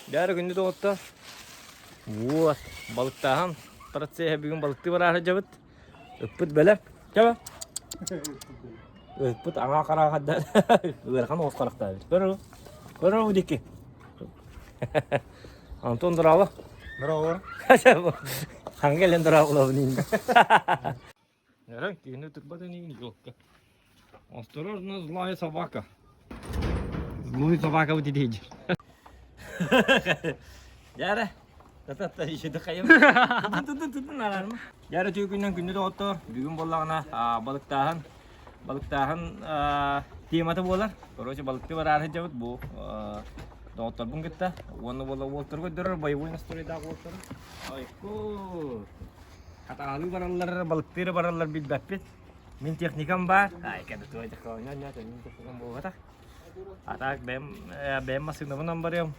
Бәрі күндү доҕоттор. Вот, балыктааһын процеһа бүгүн балыктыы бараары дьабыт. Ыппыт бэлэм. Чаба. Ыппыт аҥаа хараахадда. Ыарахан оҕус харахтаабыт. Көрө. Көрө бу дики. Антон дорообо. Дорообо. Ханга кэлэн дорооболобун инде. Эрэн киһини тырбат инигин елка. Осторожно, злая собака. Злую собака вот иди. Дьээрэ, тататта ишеди хайым. Тутун тутун арарма. Дьээрэ түүкүннэн күндү доҕоттор, бүгүн буоллаҕына балыктааһын балыктааһын темата буолар. Короче, балыкты бараары сылдьабыт бу доҕотторбун кытта. Уонна буола уолтарга көрдөрөр боевой настройдаах уолтары. Айку. Хатаалыы бараллар, балыктыыры бараллар билбэппит. Мин техникам баар. Ай, кэбитуой мин техникам буолбатах. А так бэйэм бэйэм массыынабынан барыам.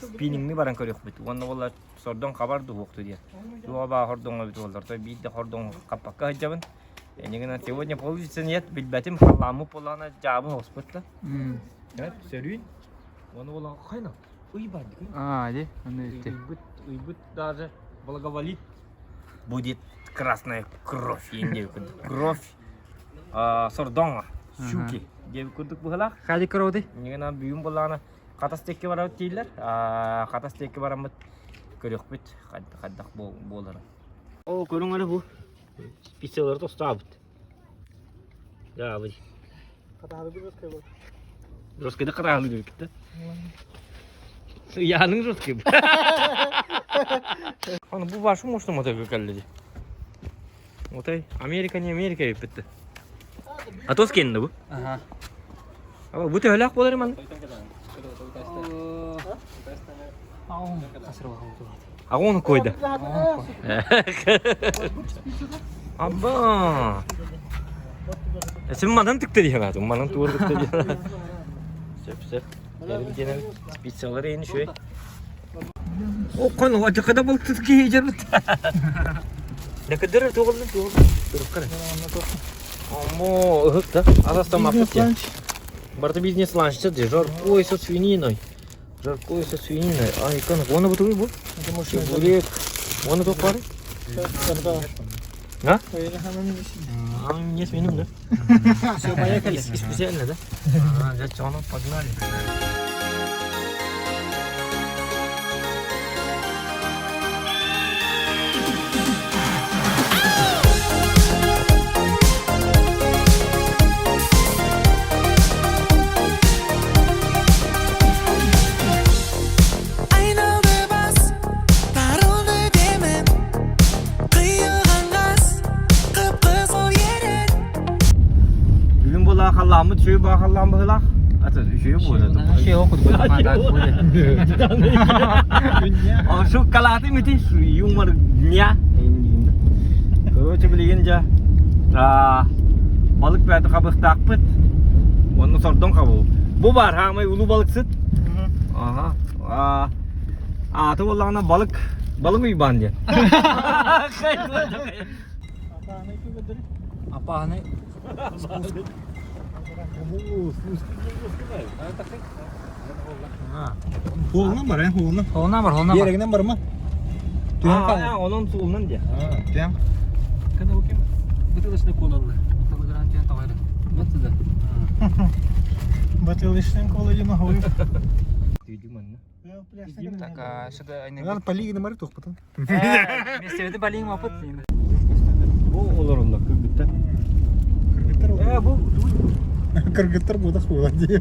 Спиннингни баран көрүөхпүт. Уонна буоллар сордоҥ хабар дуһуохту диэн. Туоҕа баа хордоҥ эбит буоллар. То биир да хордоҥ хаппакка сылдьабын. Энигинэн сегодня получится нет, билбэтим халлааммыт буоллаҕына дьаабы оҕуспут да. Сөрүүн. Уонна буоллаҕына хайна ый бар дии. Аа, ди, онно итти. Ыйбыт, ыйбыт даже благоволит будет красная кровь диэн курдук. Кровь сордоҥо, щуки диэн курдук быһылаах. Хади кроуди? Нигана бүгүн буоллаҕына хатас диэки барабыт дииллэр. Хатас диэки бараммыт көрүөхпүт хайдах буоларын. О, көрүҥ эрэ бу. Спицалары тостаабыт. Даабый. Жесткайды хатаалыы бербит да. Ыйааның жесткий. Аны бу вашу мощно мотойга кэллэ дии. Отой Америка не Америка эппитти. А то скинді бу. Ага. Бу төһөлөөх буолар манна? Аҕа койда. Абба! Сен манан тикте дии санаатым, манан туор тикте дии Сөп, сөп. Кэлин диэн специаллар эйин үчүгэй. Оккон адьакада балыктыт киһи дьарбыт. Дакыдыр туғылдым туғылдым. Туруккара. Омо, ыһык да. Азастан маппыт я. Барты бизнес ланчта де жаркое со свининой. Жаркое со свининой. Ай, кан, оны бутугуй бу? Чебурек. Оны тоқ бар? А? А, не свиним, да? Все, поехали. Специально, да? А, дядь, ну, погнали. Айналды бас, тарылды демім Қиылған қас, қып-қызыл ерін Бүгүн була халламмыт үчүгэй баа халлаан быһыылаах. Ата үчүгэй буолар. Вообще окут Шу калааты мити юмор дня. Короче, билигин дьэ балык бэйэтэ хабыахтаахпыт. Онно сордоҥ хабыл. Бу баар хаамай улуу балыксыт. Аха. Ааты буоллаҕына балык балык уйбаан диэн. Апааны Хуолунан бар, э, хуолунан. Холуна бар, холуна бар. Биэрэгинэн барма. Түһэн хаал. Аа, онон суолунан диэ. Түһэн. Когда уким бутылочный кола Телеграм товары. Вот сюда. Бутылочный кола диэн оһуй. Түйдү манна. Так, а сюда они... Ан полигин мары тухпутун. Вместе полигин опыт. Бу олороллор кыргыттар. Кыргыттар Э, бу Кыргыттар будах була дии.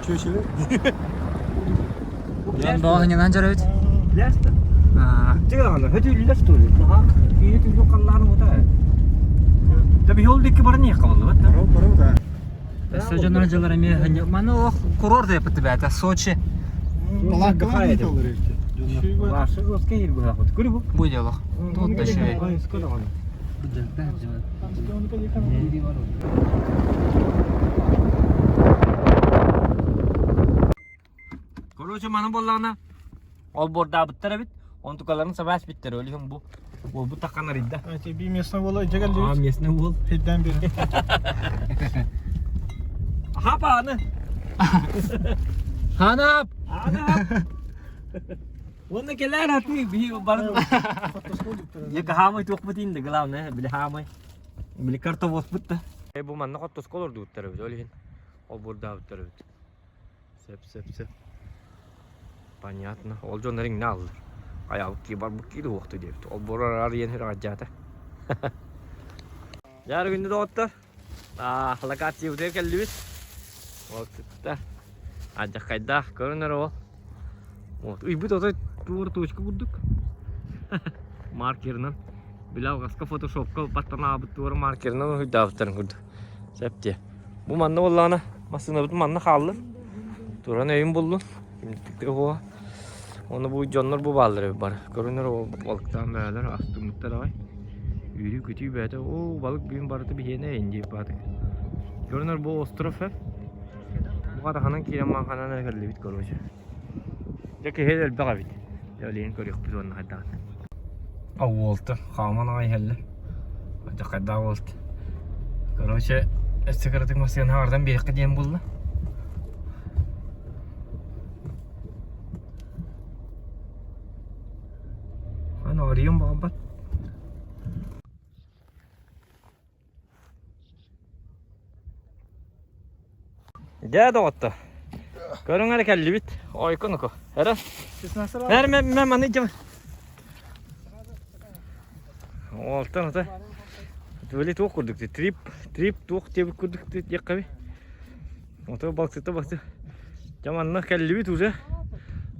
Чөчөлөр. Баҕа жарабит. Пляж-то. Тыаҕана хөтүүллэр что ли? Аха, киһи түллүк халлаан уота. Таби жол дикки баран иэххэ боллубат да. Бару бару да. Өссө дьоннор дьыллар эмиэ маны ох курорт эппит бээтэ Сочи Палаткалар не Ваша жесткая иргулахут. Көрү бу. бу дело. Тут да еще. Короче, маны боллаҕына ол бордаабыттар эбит. Онтукаларын сабаас биттэр. Өлүһүн бу. Уолбут таккан арыйда. Би местный уола Аа, дьэгэллибит. местный уол. Хейден бери. Хапааны. Ханап! Ханап! Уонна кэлээр атыы биһи бары Яка хаамай туохпут инде главное били хаамай били картовоспут да. Бу манна хоттоско олордубуттар эбит ол иһин олбурдаабыттар эбит. Сөп сөп сөп. Понятно. Ол дьоннор иҥнэ ааллар. Айаабыт кии барбыт кии дуохту диэбит. Олбуор араар иэн сүрэҕэлдьээтэ. Дьэ күндү доҕоттор. Локациябытыгар кэллибит. Ол кытта алдьархайдаах көрүнэр ол. Вот. Ыйбыт отой туор точка курдук. Маркерынан. Били алҕаска фотошопка баттанаабыт туора маркерынан уһуйдаабыттарын курдук. Сөп дии. Бу манна буоллаҕына массыынабыт манна хааллын. Туран өйүн буллун. Кимдиктик Оны бу дьоннор бу бааллар эбит бары. Көрүнэр ол балыктаан бэйэлэр астыммыттар аҕай. Үүрүү күтүү бэйэтэ оо балык бүгүн барыта биһиэнэ эйин диэбит баатык. Көрүнэр бу остров э. Бу хатаханан киирэн мааханан эрэ кэллибит короче. Дьэ киһи элбэх эбит. Дьэ олейин көрүөхпүт уонна хайдаҕын. А уолта хааман аҕай иһэллэр. Дьэ хайдаах уолт. Короче, өссө кыратык массыына хаҕардан биэриэххэ диэн буолла. Аны арыйан баҕарбат. Дьэ доҕоттор, көрүҥ эрэ кэллибит. Ойко-нуку. Эрэ. Эр мен мен маны дьэ. Олтан ата. Түвели туох курдук трип трип туох диэбит курдук диэххэ Ото балыксыта балыксы. Дьэ манна кэллибит уже.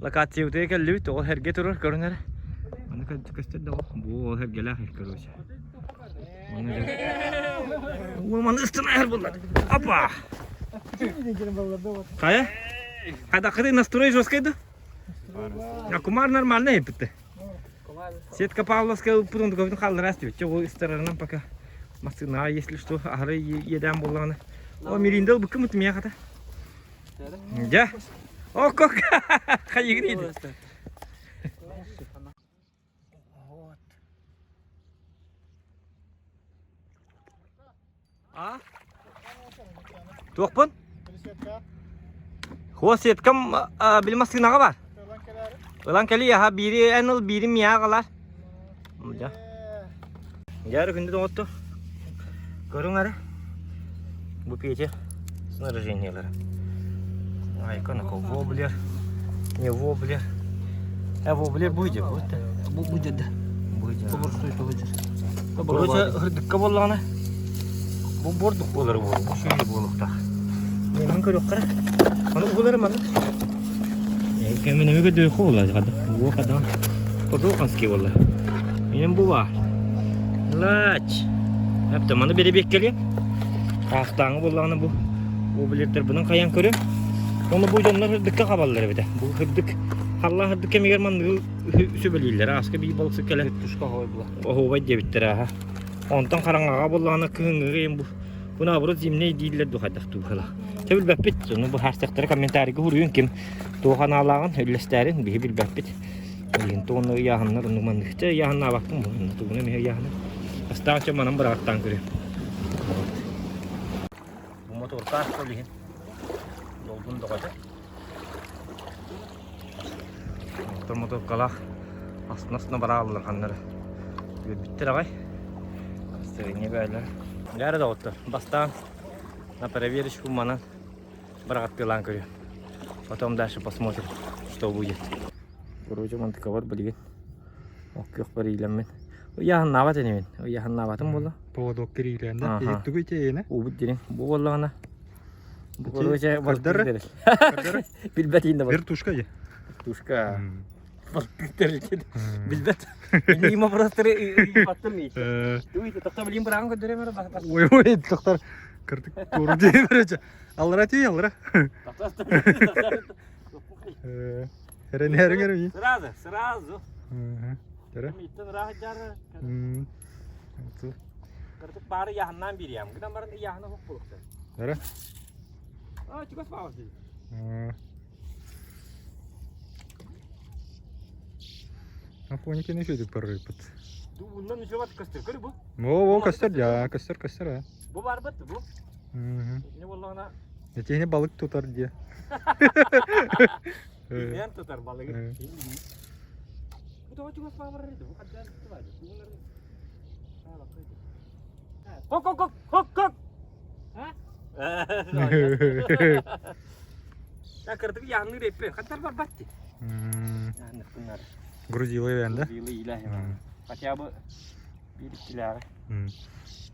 Локациябытыгар кэллибит. Ол эргэ турар көрүн эрэ. Манна көстөр да ол. Бу ол эргэлээх короче. О, маны ыстана буллар. Опа! Хайа? Хайдаххытый настрой жесткий да? А кумар нормальный эппитте. Сетка Павловская ылпыт онтукабытын хааллараас диэбит. Чэ, ол ыстарарынан пока массыынаҕа если что аһары иэдээн буоллаҕына. О, миринда ылбыккын миэхэ хата. Дьэ. О, кок. Хайыгын иди. А? Туохпун? Хуо сеткам били массыынаҕа бар. Ылан кэлий аха биири эн ыл биири миэхэ аҕалар. Дьэ. Дьэ күндү доҕоттор. Көрүҥ эрэ. Бу Петя снаряжениелара. Айка на воблер. Не воблер. Э воблер будет, будет. Будет, да. Будет. Будет. Короче, хырдыкка буоллаҕына бу бурдук буолар буолуо, бу сүүрүү буолуохтаах. Мен көрүөххэ эрэ. Аны угулары маннык. Кэмин эмиэ көрдүөххэ буолла хада. Бу хада. Хоту буолла. Менин бу баар. Лач. Эптэ маны беребеккелиэм. Аахтааҥы буоллаҕына бу бу билеттер бунун хайан көрүм. Оны бу дьоннор хырдыкка хабаллар эбитэ. Бу хырдык халлаан хырдык кэмигэр манныгы сүбэлииллэр. Ааска биир балыксыт кэлэн Оһуобай диэбиттэрэ аһа. Онтон хараҥаҕа буоллаҕына кыһыҥҥыга ийэм бу бу наоборот зимний дииллэр дуу хайдах дуу быһыылаах. Чэ билбэппит. Ону быһаарсыахтара комментарийга суруйун ким туох анаалааҕын үллэстээрин биһи билбэппит. Билигин тугунна ыйааһыннар оннук маннык. Чэ ыйааһыннаабаппын бу тугуна эмиэ ыйааһына. Бастаан чэ манан быраҕаттаан көрүөм. Бу мотуордаах ол иһин долгун доҕото. Оттон мотуоркалаах астына-астына барааллар ханнары. Үөрбүттэр аҕай. Сырыҥҥа бээлэр. Дьэ доҕоттор, бастаан на проверочку манан быраҕаттыылаан көрүөм. Потом дальше посмотрим, что будет. Короче, мантыкабар билигин Ок күөх бариилэммин. Ыйааһыннаабат инибин. Ыйааһыннаабатым буолла. Поводок кириилээн да. Аха. Иһиттугу итиэйинэ. Уубут дириҥ. Бу буоллаҕына бу Ити короче кырдары? балыктыыр Билбэт иин да бар. Вертушка же. Тушка. Балыктыыр Билбэт. Мимо просто ыйпаттым Туй тохто билим бырагын көрдөрөм эрэ бас. Ой ой тохтор кырдык туру дии короче. Аллара тиий аллара. Эрэнээрин эрэ Сразу, сразу. Эрэ. Миттен ыраах жары. Кырдык баары яһыннан бириям. Гынан баран яһына хоп булуктар. Эрэ. А, чугас баҕас дии. Афоникин еще порыпат. Ууннан үчүгэй көстөр көр бу. Во, во, костер, я, костер, костер, а. Бу барбыт бу. Не боллаҕына. Этиини балык тутар диye. Эн тутар балыгы. Бу тоҕо чугас баабарар ити? Бу хаддаан тутар. Хок хок хок хок хок. Я кырдык яһыныр эппе. Хаттар барбат ти. Яһыныр Грузилы да? Грузилы иләһи. Хотя бы bir ikkileri.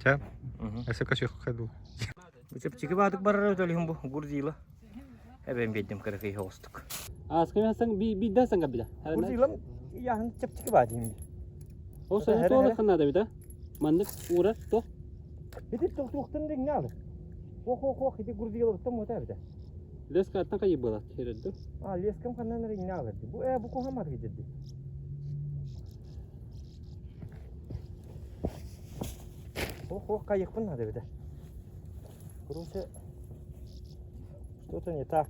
Ча, эсэ каших хаду. Бу чэпчэки баатык барар өтөлүһүн бу гурзила. Эбэн биэрдим кыракый оҕустук. Ааскы биирдэ саҥа билэ. Гурзилам яһын чэпчэки баатыйым. Ол саҥа туох ханна да бит Маннык уурар туох? Ити туохтан дигне алы. Ох ох ох ити гурзилабыттан муота эбитэ. Леска аттан кайы буолат херерду. А лескам ханнан эрэ алыр. Бу э бу кохамар гидерди. Ох ох кайыкпын надо бите. Короче, что-то не так.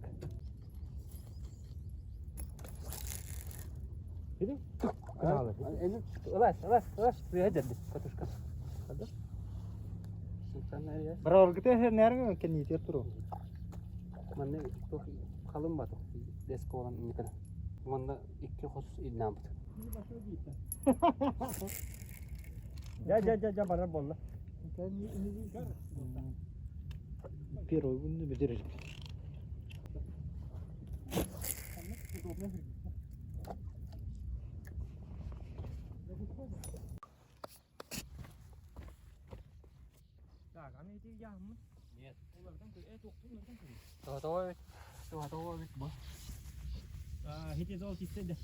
Види? Ылас, ылас, ылас, сыа дерди, катушка. Бараргыта нэргэ кэнниитер туру. Манна туох халын баты леска olan инникene. Манна икки хос иннаабыт. Жа, жа, жа, жа, барар болла. Первый күнү бедерер. Так, аны ити яһыммыт. Нет. Олардан көр, э, тоқтун, олардан көр. Тоҕо тоҕо бу. А, хити зол кистеди.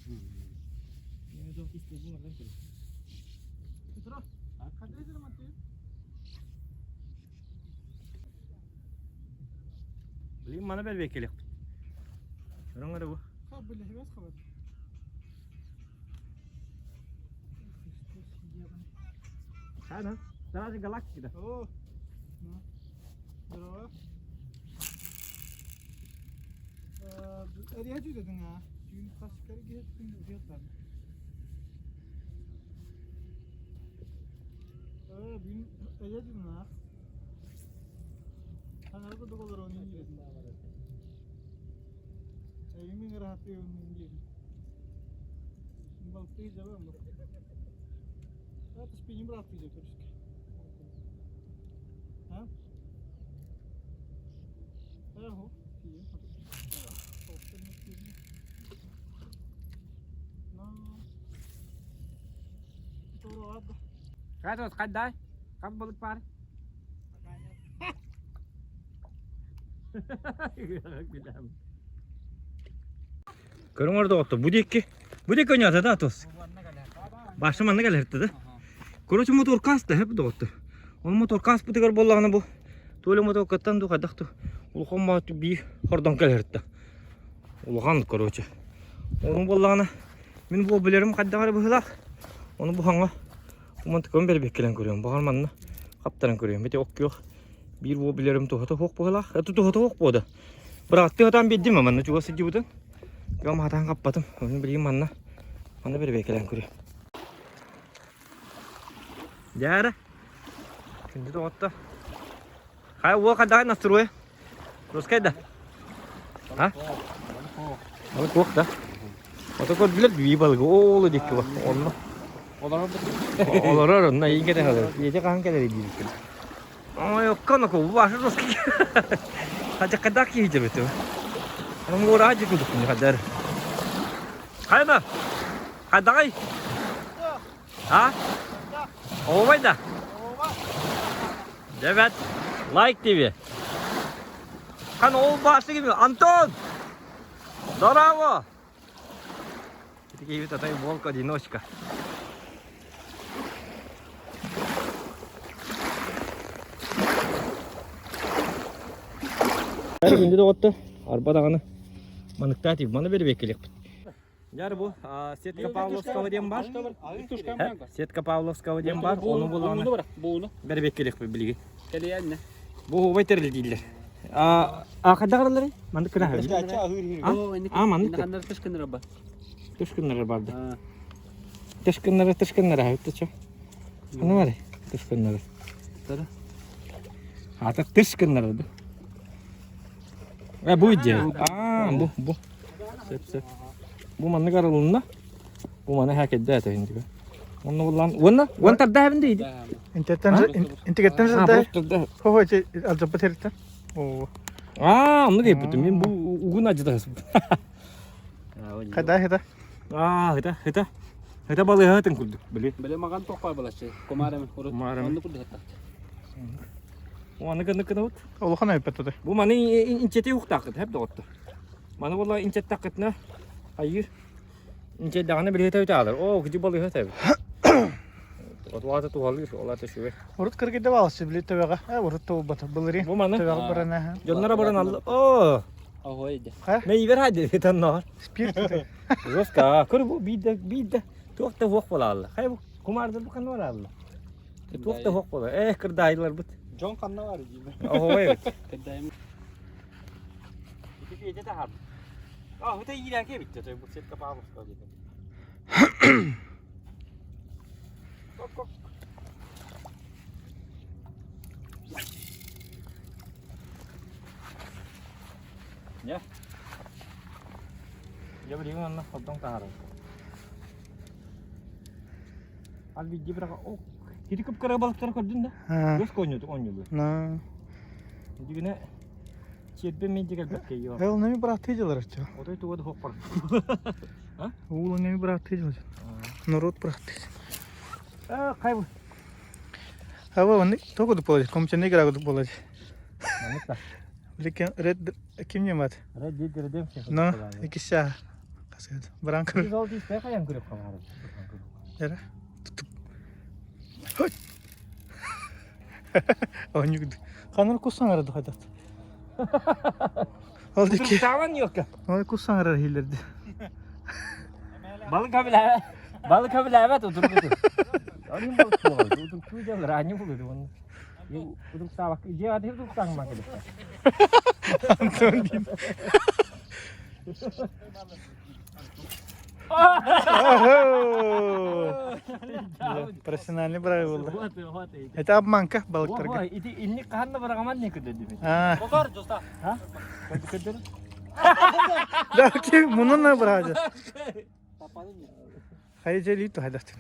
Неме зол кистеди, олардан көр. Петро, Блин, мана бер келек. Көрөңөр бу. Хана, Стражи галактики да. О, ну, здорово. Эрия dedin ha. Düğün kaç kere gittin fiyatlar. Ee, bugün Eriye dedin ha. Sen arada dolar onu indirdin. Evimin rahatlığı onu indirdin. Balıkta yiyeceğim ben. Evet, spinim rahatlayacak görüşürüz. Ha? Eho, тиийэн Кайда кайда? Как балык бар? Көрүңөр доҕоттор, бу диэки, бу диэки ойноото да тос. Башы манна кэлэртэ да. Короче, мотор каста хэп доҕоттор. Ол мотор каспытыгар буоллаҕына бу туоле моторкаттан ду хайдах ту улахан баҕайы биир хордон кэлэртэ. Улахан, короче. Ону буоллаҕына мин бу билэрим хайдах эрэ быһыылаах. Ону бу хаҥа умантыкын бэрбиэккэлэн көрүөм. Баҕар манна хаптаран көрүөм. Ити ок күөх биир буо билэрим туһата суох быһыылаах. Это туһата суох буода. Бырааттыы хатаан биэрдим манна чугас сылдьыбытын. Кыам хатаан хаппатым. Ону билигин манна манна бэрбиэккэлэн көрүөм. Дьээрэ. Күндү доҕотто. Хай уол хайдаҕай настроя? Русскай да? А? Балык уох да? Ото көрдүлэр бии балыгы оолу диэки бар. Онно. Олорор онно иин кэтэн олорор. Ийэтэ хаһан кэлэр диибиккин. Ой, окконоко, ваша русский. Хотя когда киһи бит. Мура дикудукун хадар. Хайна? Хайдагай? А? Ообай да? Дебет. Лайк тебе. Хан ол башы кими? Антон! Здорово! Такие вот волк одиночка. Күндү доҕоттор, арба даҕаны маныктаа тип, маны бэрбиэккэлиэхпит. Дьар бу сетка Павловского диэн бар. Сетка Павловского диэн бар, ону булаҕына Бууну. бэрбиэккэлиэхпит билигин. Кэлиэннэ. Бу убай тэрил дииллэр. А хайдах Маннык кына А, маннык. Ханнар тышкыныр ба. Тышкыннары барды. Тышкыннары, тышкыннары, хабитта чо. Аны бар, тышкыннары. Тары. Ата тышкыннары да. Э, бу идея. Аа, бу, бу. Сөп, сөп. Бу маннык арылынна. Бу маны хакедде этэ Онно буллан, уонна, уон тардаабын дейди. Интеттен интегеттен сырда. Хо хо алжаппа териттен. Оо. Аа, онну кейппитим. Мен бу угун ажыдас. Када хета. Аа, хета, хета. Хета балыһатын курдук, били. Били маган тохпай балачы. Кумарым, Кумарым. Онну курдук хетта. Оны гыны кынабыт. Улахан айппат Бу маны инчети ухтаакыт, хеп доҕотто. Маны була инчеттаккытына айыр. Инчеддаҕына билиһэ өтө алар. Оо, кити балыһа тэбит. Отуата туһалыыр, ол ата шүбэ. Урут кыргыда баласы били төбөҕө. Э, урут туолбата. Былырыын Бу маны төбөҕө баран аха. дьонноро баран алла. Оо, Охой де. мейбер хады таннор. Спирт. Жестко. Көр бу биидэ биидэ туох да хуох буолаалла. Хай бу кумаардар бу ханна бараалла. Туох да хуох буола. Эх, кырдаайылар бут. Дьон ханна бар диибэ. Оһой эбит. Кырдаайым. Ити ити тахар. А, это иирээки эбит той бу сетка паабуста диэн. Кок-кок. Я. Я билигин онно хотон таһаарар. Ал види быраға о кити кып-кыра балыктары көрдүн да? Көз конньуту онньулу. На. Дигине чиэрбэ мен дигелбэккэ йо. Эл неми бырааттыы дьылар оччо. Отой туга да хоппар. Уулу неми бырааттыы дьылар. Народ бырааттыы. А, кай бу? Аба оны току дуполади. Комчаны игра дуполади. Маныкта. Лекин ред ким немат. Ред дед редем. Но икися. Касыгат. Баран кыр. Ол дейс каян көрөп калар. Эра. Хой. Онюгд. Ханар кусаңар да хадат. Ол дики. Таван yok. Ол кусаңар хилерди. Balık abiler. Balık abiler evet oturup otur. Onun balık bu oldu. Oturup kuyucalar. Anne buluyordu onu. Oturup sabah. Diye hadi oturup sanmak gerek. Антон дин. Профессиональный брай болды. Это обманка балыктарга. Ити инник ханна барагаман не көдө диби. А, Kokar josta. Ha? Көдө көдө. да, окей, мунун брады. Тападым. Хайжа литу хайдат.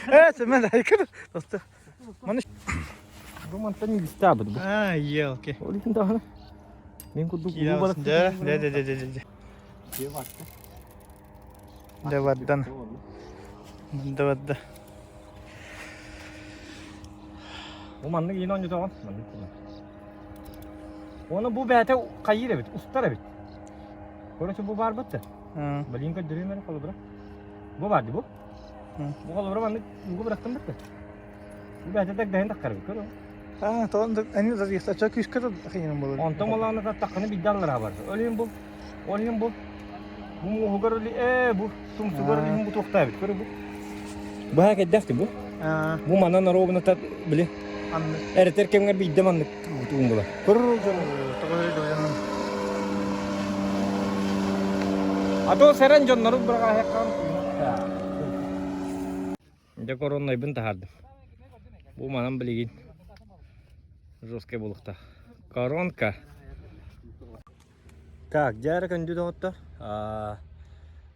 Э, сен хайкыр. Достор. Маны Бу мантан илисте бу. А, елки. Ол итин тахана. Мен курдук бу балык. Да, да, да, да, да, да. Да, вардан. Да, варда. Бу маннык иин оонньотоҕун. Маннык курдук. Оны бу бэйэтэ хайыыр эбит, устар эбит. Короче, бу баар бытты. Блин, көрдөрүм эрэ холобура. Бу баар дии бу. Бу холобура маннык угу бырахтым бытты. Бу бэйэтэ дэгдэһин таххар эбит, көрө. А, тоон они ача күүскэ хинен болор. Онтон олааны тахханы бидде аллара бар. Өлүн бу. Олин бу. Бу муһугар оли ээ бу сумсугар олин бу туохтаа эбит, көрө бу. Бу хакэддэхти бу. А, Бу манан ровно та били анны. Эретер кэмҥэ биирдэ маннык тугун була. А то сэрэн дьоннору быраҕааһыаххаан Дьэ короннайбын таһаардым. Бу манан билигин жесткай буолуохтаах. Коронка. Так, дьэ күндү доҕоттор.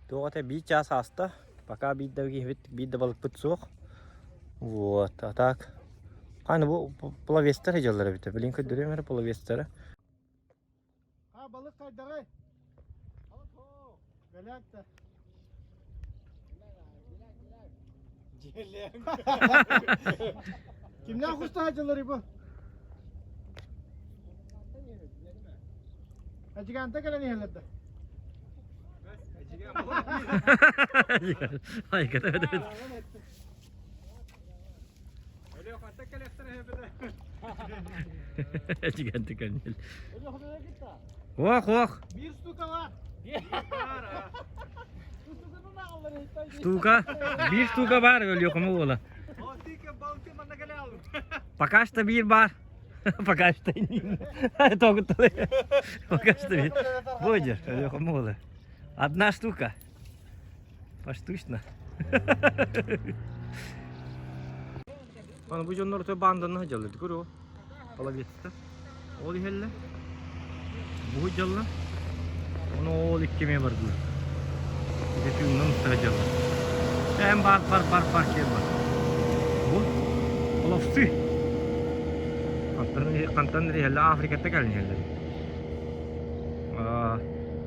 Туох этэ биир чаас ааста. Пока биир да киһибит, биир да балыкпыт суох. Вот, а так. Аны бу пловецтар дьаллар эбит. Билин көрдөрүөм эрэ пловецтары. А, балык хайдаҕай? Бэлэк да. Кимнээх кустаһа дьылларый бу? Эдьигаанта кэлэн иһэллэр да. Эдьигаанта кэлэн Ох, ох. Биир штука бар. Штука. Биир штука бар, өлүөхүмэ буола. Пока что биир бар. Пока что Пока что биир. Будешь, өлүөхүмэ буола. Одна штука. Поштучно. Аны бу дьоннор той баанданна сылдьаллар, көрүө. Половецтар. Ол иһэллэр. Буһуй дьалла. Ону ол икки эмиэ бардылар. Ити тыыннан уста дьалла. Эн бар бар бар бар киэр бар. Бу оловцы. Хантан хантан иһэллэр Африкаттан кэлэн иһэллэр.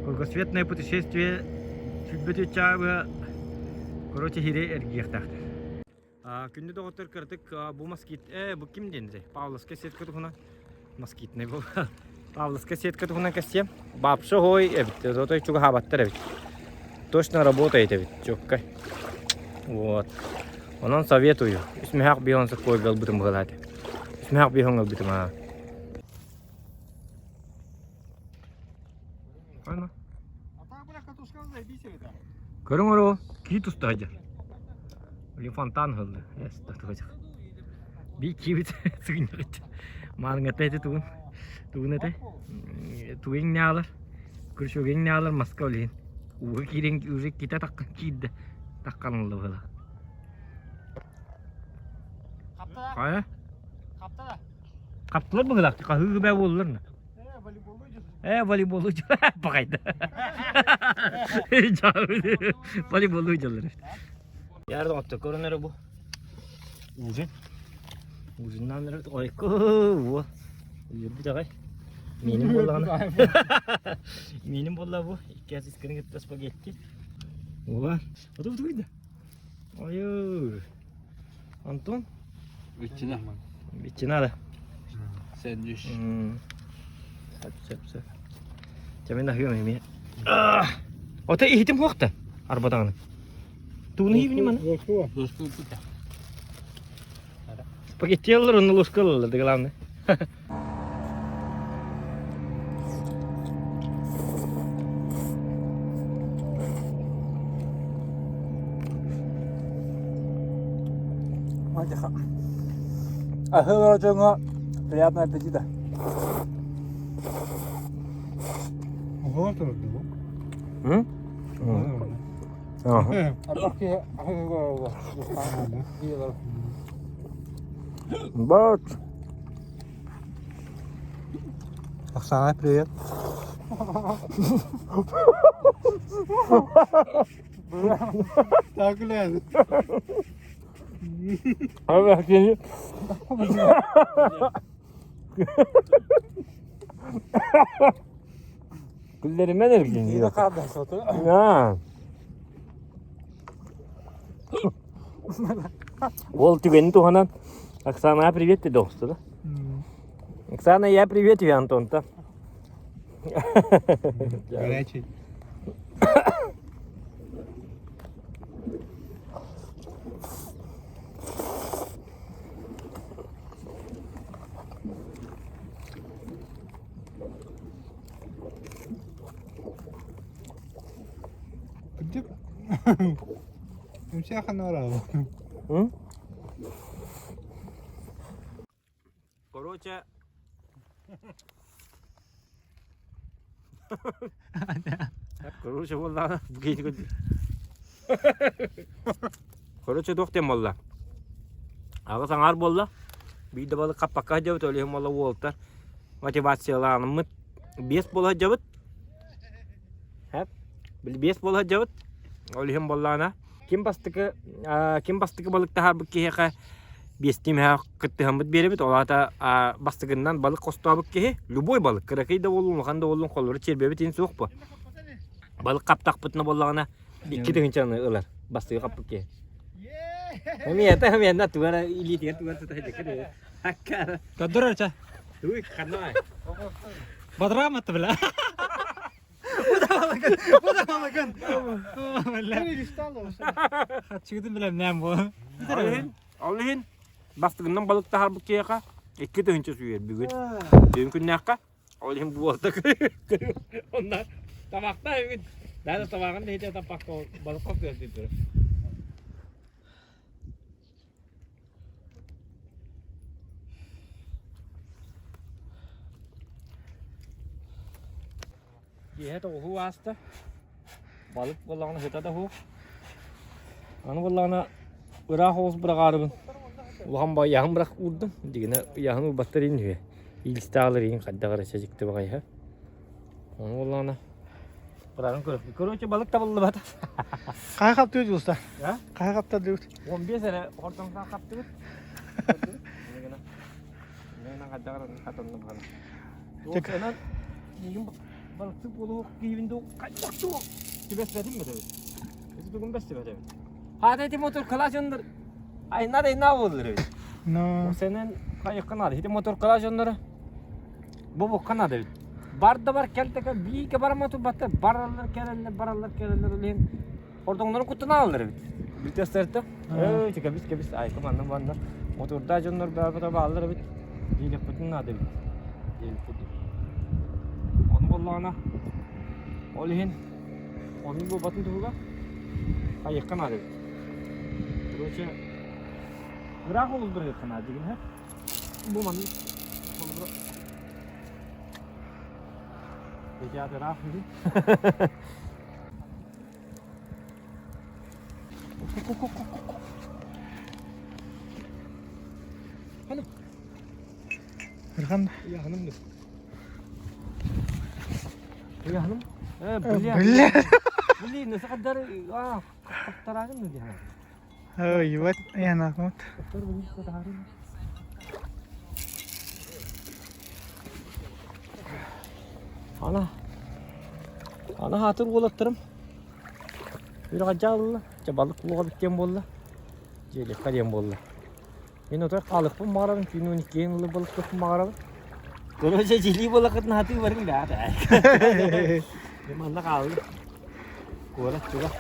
Кругосветное путешествие сүлбэт чаабы короче хире эргиэхтээхтэр. Күндү доҕоттор кыратык бу москит э бу ким диэн Павловская сетка туһунан москитный был Павловская сетка туһунан кэссиэм бабша хой эбит зотой чугаһаабаттар эбит точно работает эбит чоккай вот онон советую үс мөһөөх биһон соккой ылбытым быһылааты үс мөһөөх биһон ылбытым аа Көрүҥ оро, кии туста сылдьар. Блин, фонтан ыһыллы. Бии киибит сыгынньаҕыт. Маарыҥҥата ити тугун тугун этэй? Тугун ньаалар, крючогин ньаалар маска ол иһин. Ууга киирэн уже китэ таххан киирдэ. Таххан ылла быһыылаах. Хайа? Хаптылар быһыылаах, хаһыы бээ буоллар на. Э, волейболу баҕайда. Волейболу дьаллар. Ярдым отто көрүнэр бу. Ужин. Ужиннан эрэ ойку во. Үөрбүт аҕай. Меним буоллаҕына. Меним буолла бу. Икки ас искрен кытта спагетти. Ова. Ото бутуйда. Ой. Антон? Ветчина. Ветчина да. Сэндвич. Сөп, сөп, сөп. Чэ мин аһыам эмиэ. Ото иһитим хуохта арбатаҕына. Тууну иһибини маны? Ложку ылбыта. Спагетти ыллар, онно ложка ылаллар, да главное. Аһыы дьоҥҥо приятного аппетита. Оҕолор турду. М? Ага. Бат. Оксана, привет. Так, глянь. Ага, кини. Күллэримэн эргин. Аа. Ол түгэни туһанан Оксанаҕа привет деді оҕуста да. Оксана, я привет тебе, Антон-то. Горячий. Кырдьык. Үмсээхэн ораа. Короче, Короче, буоллаҕына бу киһини көрдүм. Короче, туох диэн буолла? Аҕыс аҥаар буолла. Биир да балык хаппакка сылдьабыт, ол иһин буолла уолтар мотивациялааныммыт биэс буола сылдьабыт. Хэп. Били биэс буола сылдьабыт. Ол иһин буоллаҕына ким бастакы ким бастакы балык таһаарбыт киһиэхэ биэстии мөһөөх кыттыһаммыт биэрэбит. Ол аата бастакыннан балык хостообут киһи любой балык, кыракый да буоллун, улахан да буоллун, холлору чиэрбэбит иһин суох бу. Балык хаптахпытына буоллаҕына икки тыһыынчаны ылар бастакы хаппыт киһи. Эмиэ эмиэ тугара илиитигэр тугар сыта сылдьар Аккара. Көрдөрөр чэ. Туй ханна. Бадрааматты бля. Бу да балыгын. Хаччыгытын билем нэм бу. Ол иһин, ол иһин бастыгынан балык таһарбыт киһиэхэ 2000 сүйэр бүгүн. Бүгүн күннээххэ ол иһин буолта Онна тамакта бүгүн. Даже тамагын да хите таппакка балыкка көрдүр. Киэһэ тоҕуһуу ааста. Балык буоллаҕына сыта да суох. Аны буоллаҕына ыраах оҕус быраҕаарыбын улахан баҕайы ыйааһын бырах уурдум. Дигинэ ыйааһын уурбаттар иһин үһү. Илистаалар иин хайдах эрэ чэчикти баҕайыһа. Ону буоллаҕына быраҕан көрөхпүт. Короче, балык табыллыбата. Хайа хаптыбыт Улуста? А? Хайа хаптардыбыт? 15 эрэ хортоҥтон хаптыбыт. Мен хайдах эрэ хатанным хана. Туох миигин балыксыт буолуох киһибин дуу хайдах дуу түбэспэтим бэтэбит. Ити бүгүн бэстибэтэбит. Хаата ити мотор кылаачыннар айнар айнаа буоллар эбит. Но Сенен хайыкка наада. Ити мотор кылаачыннары бу букка наада эбит. Бар да бар кэлтэкэ биике барама турбатта бараллар кэлэллэр бараллар кэлэллэр үлэһин ордоҥнорун куттана алаллар эбит. Бүтөстөртө. Эй, кэбис кэбис айка манна манна моторда дьоннор баабыта бааллар эбит. Диилэхпитин наада эбит. Диэбит Ону буоллаҕына ол иһин Оннук буолбатын туһугар хайыахха наада эбит. Короче, ыраах олулдурыахха наада дигин һэ. Бу маннык холобура Ребята, ыраах үһү. Hanım. Ырхан. Ya hanım dur. Ya hanım. Э, Бля. Блин, ну сахадар а хаптарагын ну диһа. Ой, вот я нахмут. Хаптар бу хатарын. Ана. Ана хатыр уолаттарым. Бір қажалла, балык буға біткен болла. Желекка диэн буолла. Мин отой хаалыкпын баҕарабын, түүн 12 ылы балыктыахпын баҕарабын. Короче, дьиэлии буоллаххытына хатыы барыҥ да. Мин манна хааллым. Куорат чугас.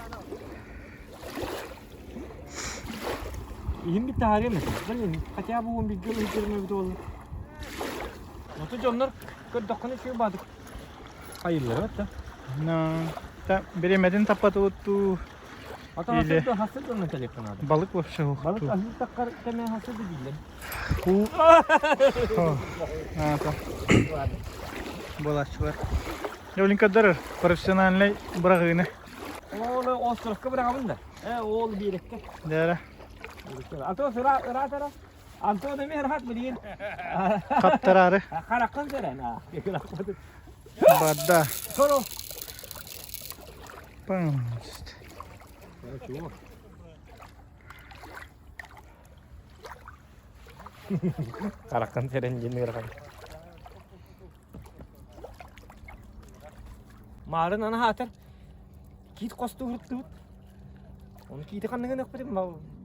Иһим бүттэ таарыам этэ. Блин, хотя бы 11 ылы эбит буолла. Ото дьоннор көрдөххүнэ үчүгэй баатык хайыллара да. Ну, та бириэмэтин таппатыбыт дуу Ата Или- хасыр хасыр донна кэлиэххэ наада. Балык вообще Балык уохтуу. аһыы таххар кэмэ хасыр да дииллэр. Уу. Аата. Буолааччылар. Явлинкадар профессиональный быраҕыыны. Ол островка быраҕабын да. Э, ол биэрэккэ. Дээрэ. Антон ыра ыраатара. Антон эмиэ ыраат билигин. Хаптараары. Хараххын сэрэн. Барда. Коро. Пам. Хараххын сэрэн диэн ыарахан. Маарын аны хаатар киит хостуу ырыттыбыт. Оны киити ханныгын ыкпытым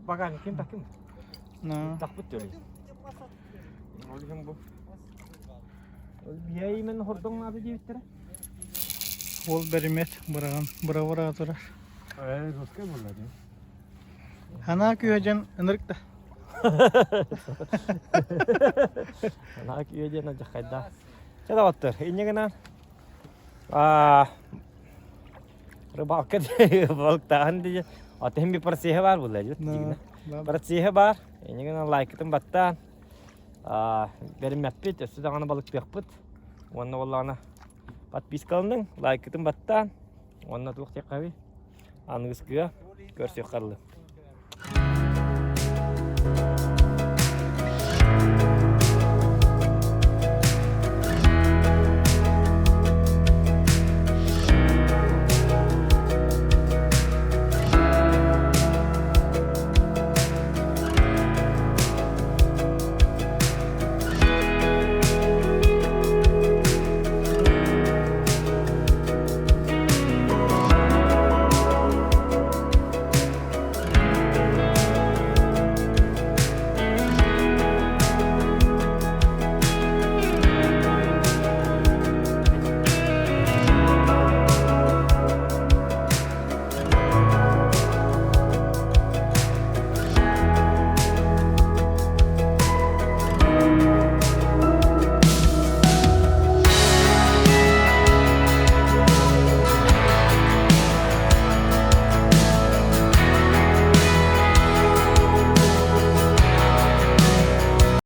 багаан ким такым. Тахпыт төлөй. Ол иһин бу. Ол биэймен хордоҥ наада диэбиттэрэ. Ол бэримэт быраҕан быра-быра турар. Ээ, жесткай буолла дии. Ханаа күүһэ дьэн ынырык да. Ханаа күүһэ диэн алдьархайдаах. Чэ доҕоттор, инньэ гынан аа рыбалка балыктааһын дии Атын би процеһа баар буолла дии. Процеһа баар. Инньэ гынан лайкытын баттаан аа бэриммэппит, өссө даҕаны балыктыахпыт. Уонна буоллаҕына подпискаланыҥ, лайкытын баттаан уонна туох диэххэ Аныгыскыга көрсүөххэ дылы.